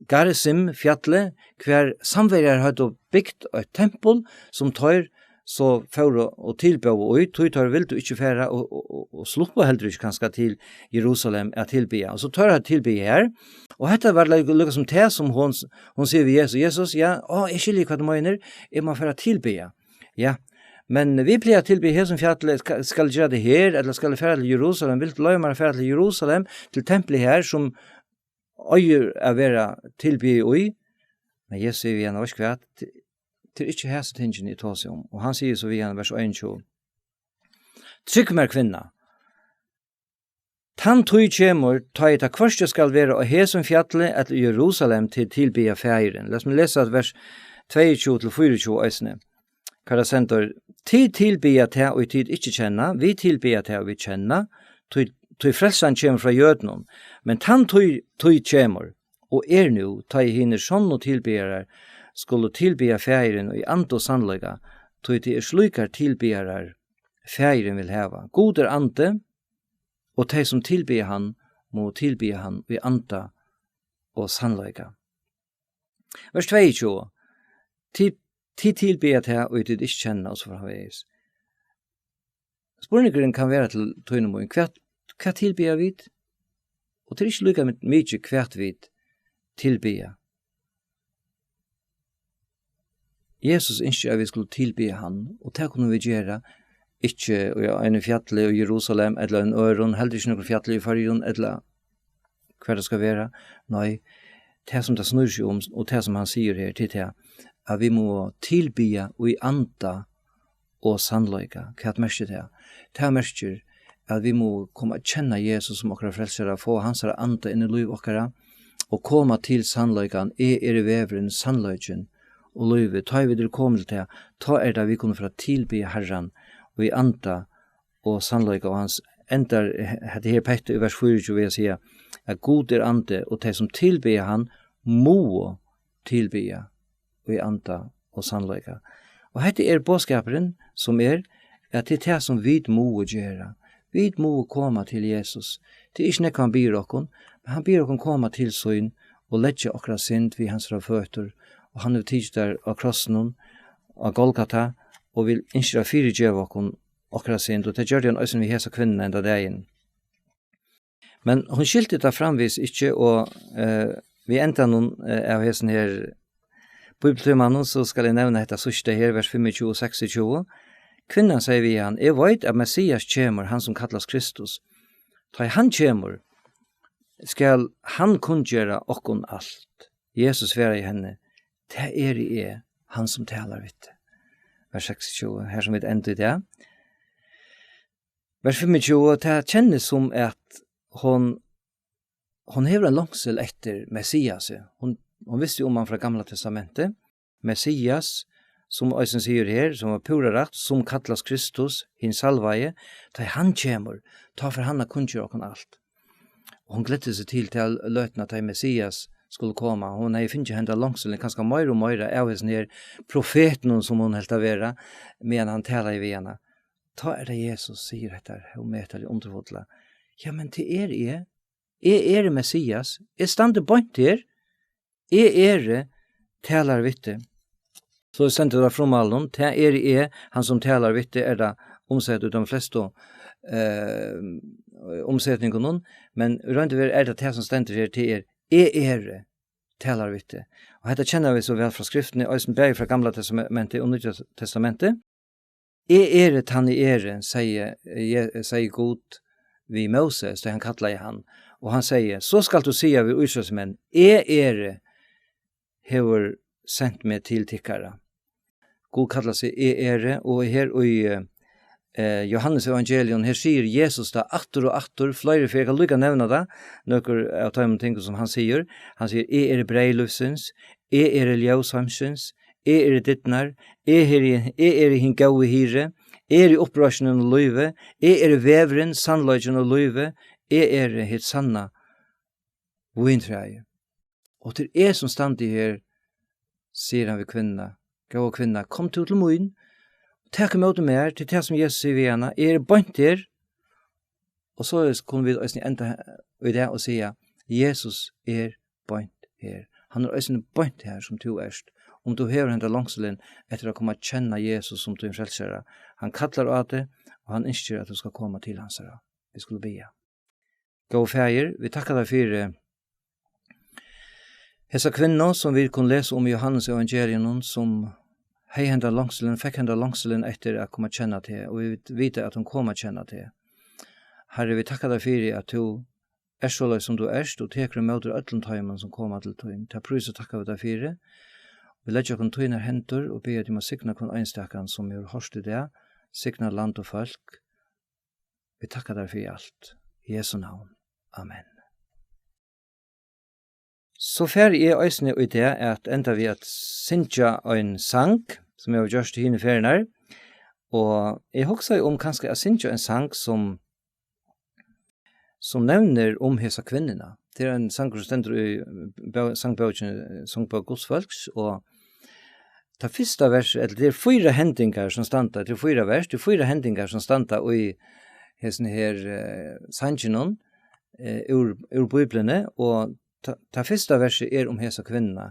Garizim-fjallið, hvar Samverjar høvdu bygt eitt tempul, sum teir so fóru og tilbóðu í, tí teir vildu ikki fara og, og, og, og sluppu heldur ikki kanska til Jerusalem at tilbiðja. Og so teir høvdu tilbiðið her, og hetta var líka, líka sum tað, sum hon, hon sigur við Jesus, "Jesus, ja, á, eg skilji, hvat tú meinar, eg má fara at tilbiðja." Ja, men vit plaga at tilbiðja hesum fjalli, skal, skal eg gera tað her, ella skal eg fara til Jerusalem? Vilt tú loyva mær at fara til Jerusalem, til templið her, sum eigur at vera tilbiðið í? Men Jesus sigur við hana, "Veitst hvat, t-, tað er ikki hesi tingini, eg tosi um." Og hann sigur so við hana, vers einogtjúgu, "Trúgv mær, kvinna, tann tíð kemur, tá ið tað hvørki skal vera á hesum fjalli ella í Jerusalem, tit tilbiðja Faðirin." Lat meg lesa vers tveyogtjúgu til fýraogtjúgu eisini. Hvar tað stendur, "Tit tilbiðja tað, ið tit ikki kenna, vit tilbiðja tað, ið vit kenna, tí, tí frelsan kemur frá jødunum. Men tann tíð, tíð kemur, og er nú, tá ið hinir sonnu tilbiðjarar skulu tilbiðja Faðirin í anda og sannleika, tí tað er slíkar tilbiðjarar, Faðirin vil hava. Gud er andi, og tey, sum tilbiðja hann, mugu tilbiðja hann í anda og sannleika." Vers tveyogtjúgu, "Tit, tit tilbiðja tað, ið tit ikki kenna," og so framvegis. Spurningurin kann vera til tín og mín, hvat, hvat tilbiðja vit? Og tað er ikki líka mi-, mikið, hvat vit tilbiðja. Jesus ynskir, at vit skulu tilbiðja hann, og tað kunnu vit gera, ikki í einum fjalli í Jerusalem, ella einum øðrum, heldur ikki nøkrum fjalli í Føroyum, ella hvar tað skal vera. Nei, tað sum tað snýr seg um, og tað sum hann sigur her, til tað, at vit mugu tilbiðja í anda og sannleika. Hvat merkir tað? Tað merkir, at vit mugu koma at kenna Jesus sum okkara frelsara, fáa hansara anda inn í lív okkara, og koma til sannleikan. Eg eri vegurin, sannleikin og lívið. Tá ið vit eru komin til tað, tá er tað, vit kunnu fara at tilbiðja Harran í anda og sannleika, og hann endar hetta her pettið í vers fýraogtjúgu við at siga, at Gud er andi, og tey, sum tilbiðja hann, mugu tilbiðja í anda og sannleika. Og hetta er boðskapurin, sum er, at tað er tað, sum vit mugu gera. Vit mugu koma til Jesus. Tað er ikki nógv, hann biður okkum, men hann biður okkum koma til sín og leggja okkara synd við hansara føtur, og hann hevur tikið tær á krossinum á Golgata, og vil ynskja at fyrigeva okkum okkara synd, og tað gjørdi hann eisini við hesa kvinnuna henda dagin. Men hon skilti tað framvegis ikki, og, eh, við endanum, eh, av hesum her bíbliutímanum, so skal eg nevna hetta síðsta her, vers fimmogtjúgu og seksogtjúgu. Kvinnan segði við hann: "Eg veit, at Messias kemur, hann sum kallast Kristus. Tá ið hann kemur, skal hann kunngera okkum alt." Jesus svaraði henni: "Tað eri eg, hann sum talar við teg." Vers seksogtjúgu, her sum vit enda í dag. Vers fimmogtjúgu, tað kennist sum at hon, hon hevur ein longsul eftir Messiasi. Hon, hon visti um hann frá Gamla Testamenti. Messias, sum eisini sigur her, sum var púra rætt, sum kallast Kristus, hin salvaði, tá ið hann kemur, tá fer hann at kunngera okkum alt. Og hon gleddi seg til, til løtuna, tá ið Messias skuldi koma. Hon hevði fingið henda longsulin, kanska meira og meira av hesum her profetunum, sum hon helt at vera, meðan hann talaði við hana. Tá er tað Jesus sigur hetta ómetaliga undurfulla: "Ja, men tað eri eg. Eg eri Messias. Eg standi beint her. Eg eri, talar við teg." So stendur tað frummálinum: "Tað eri eg, hann sum talar við teg", er tað umsett út av flestu, eh, umsetingunum, men í roynd og veru er tað tað, sum stendur her, tað er: "Eg eri, talar við teg." Og hetta kenna vit so væl frá Skriftini, eisini bæði frá Gamla Testamenti og Nýggja Testamenti. "Eg eri tann eg eri", segði, Je-, segði Gud við Móses, tá hann kallaði hann. Og hann segði: "So skalt tú siga við Ísraelsmenn: Eg eri, hevur sent meg til tykkara." Gud kallar seg Eg eri, og her í, eh, Jóhannes evangelium, her sigur Jesus tað aftur og aftur, fleiri ferð, eg kann líka nevna tað, nøkur av teimum tingum sum hann sigur. Hann sigur: "Eg eri breyð lívsins, eg eri ljós heimsins, eg eri dyrnar, eg eri, eg eri hin góði hirði, eg eri uppreisnin og lívið, eg eri vegurin, sannleikin og lívið, eg eri hitt sanna víntræið." "Og tað er eg, sum standi her," sigur hann við kvinnuna, "góða kvinna, kom tú til mín, tak ímóti mær", til tað sum Jesus sigur við hana: "Eg eri beint her." Og soleiðis kunnu vit eisini enda í dag og siga: "Jesus er beint her. Hann er eisini beint her, sum tú ert." Um tú hevur henda longsulin eftir at koma at kenna Jesus sum tín frelsara, hann kallar á teg, og hann ynskir, at tú skal koma til hansara. Vit skulu biðja. Góði Faðir, vit takka tær fyri hesa kvinnu, sum vit kunnu lesa um í Jóhannes evangelium, sum hevði henda longsulin, fekk henda longsulin eftir at koma at kenna teg, og vit vita, at hon kom at kenna teg. Harri, vit takka tær fyri, at tú ert soleiðis, sum tú ert, og tekur ímóti øllum teimum, sum koma til tín. Tað prísa og takka vit tær fyri. Vit leggja okkum í tínar hendur og biðja teg um at signa hvønn einstakan, sum hevur hoyrt í dag. Signa land og fólk. Vit takka tær fyri alt. Í Jesu navn. Amen. So fari eg eisini í dag at enda við at syngja ein sang, sum eg havi gjørt hini ferðirnar. Og eg hugsaði um kanska at syngja ein sang, sum, sum nevnir um hesa kvinnuna. Tað er ein sangur, sum stendur í bó-, sangbókini, Sangbók Guds Fólks, og tað fyrsta vers, ella tað er fýra hendingar, sum standa, tað er fýra vers, tað er fýra hendingar, sum standa í hesum her, eh, sanginum, eh, úr, úr Bíbliuni, og ta-, tað fyrsta versið er um hesa kvinnuna.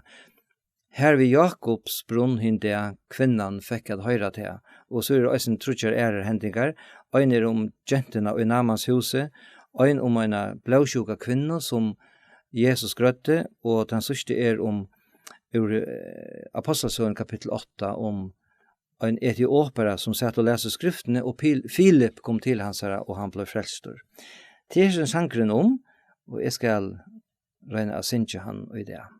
Har við Jakobs brunn hin dag kvinnan fekk at hoyra tað, og so eru eisini tríggjar aðrar hendingar. Ein er um gentuna í Namans húsi, ein um eina blóðsjúka kvinnu, sum Jesus grøddi, og tann síðsti er um, úr, eh, Ápostlasøguni kapittul átta, um ein etiopara, sum sat og las í skriftini, og Pil-, Filip kom til hansara, og hann bleiv frelstur. Tað er hesin sangurin um, og eg skal royna at syngja hann í dag.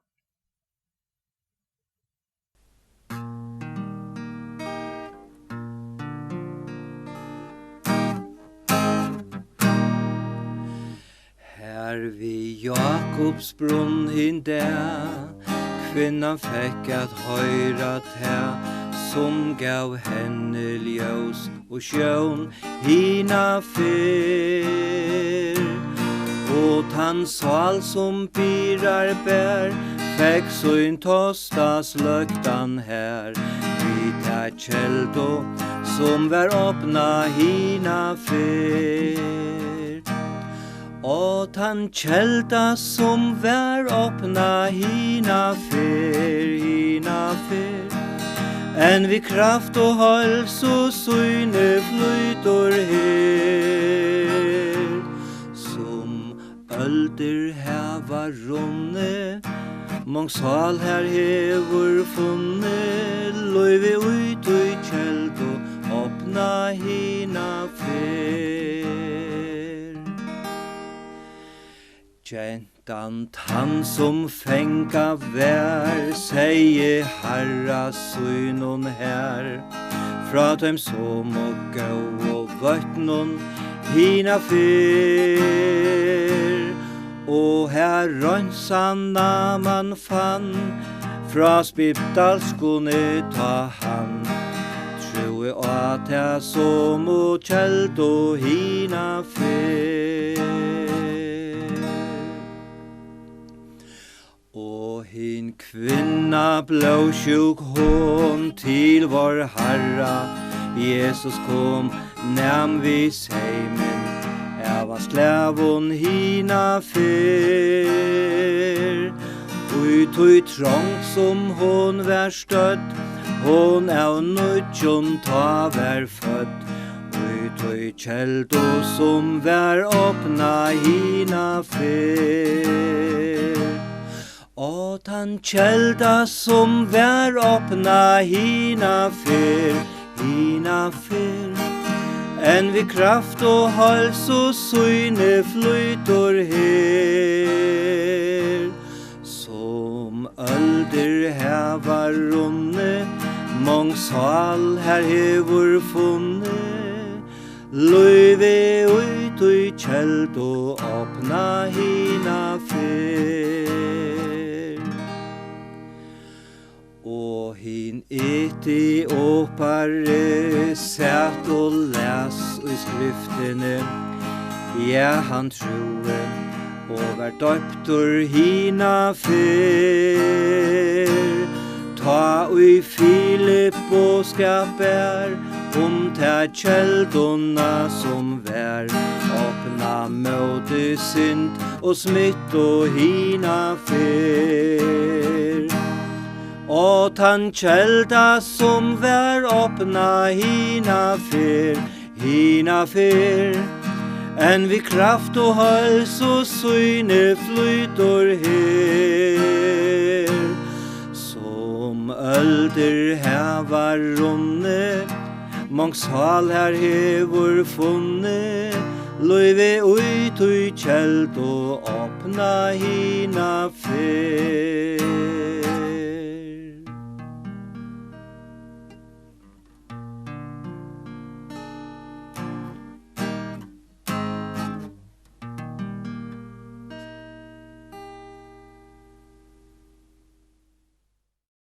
Har við Jákups brunn hin dag, kvinnan fekk at hoyra tað, sum gav henni ljós og sjón hina ferð. Og tann sál, sum byrðar bar, fekk sín tostas løgdan har, við ta keldu, sum var opnað hina ferð. Og tann kelda, sum var opnað hina ferð, hina ferð, enn við kraft og heilsu síni flýtur her, sum øldir hava runnið, mong sál har hevur funnið, lívið í tí keldu opnað hina ferð. Gentan, tann sum fangað var, segði Harra sínum har, frá teim somu góðu vøtnum hina ferð, og har reinsan Náman fann, frá spiptalskuni tá hann trúði á ta somu keldu hina ferð. Og hin kvinna blóðsjúk, hon til vor Harra Jesus kom, nam við seymin av hans klæðum hina ferð. Í tí trongd, sum hon var stødd, hon av nýggjum tá var fødd, í tí keldu, sum var opnað hina ferð. Og tann kelda, sum var opnað hina ferð, hina ferð, enn við kraft og heilsu síni flýtur her, sum øldir hava runnið, mong sál har hevur funnið, lívið í tí keldu opnað hina ferð. Og hin Etiopari sat og las í skriftini, ja, hann trúði og var doyptur hina ferð, tá ið Filippus boðskap bar um ta kelduna, sum var opnað móti synd og smittu hina ferð. Og tann kelda, sum var opnað hina ferð, hina ferð, enn við kraft og heilsu síni flýtur her, sum øldir hava runnið, mong sál har hevur funnið, lívið í tí keldu opnað hina ferð.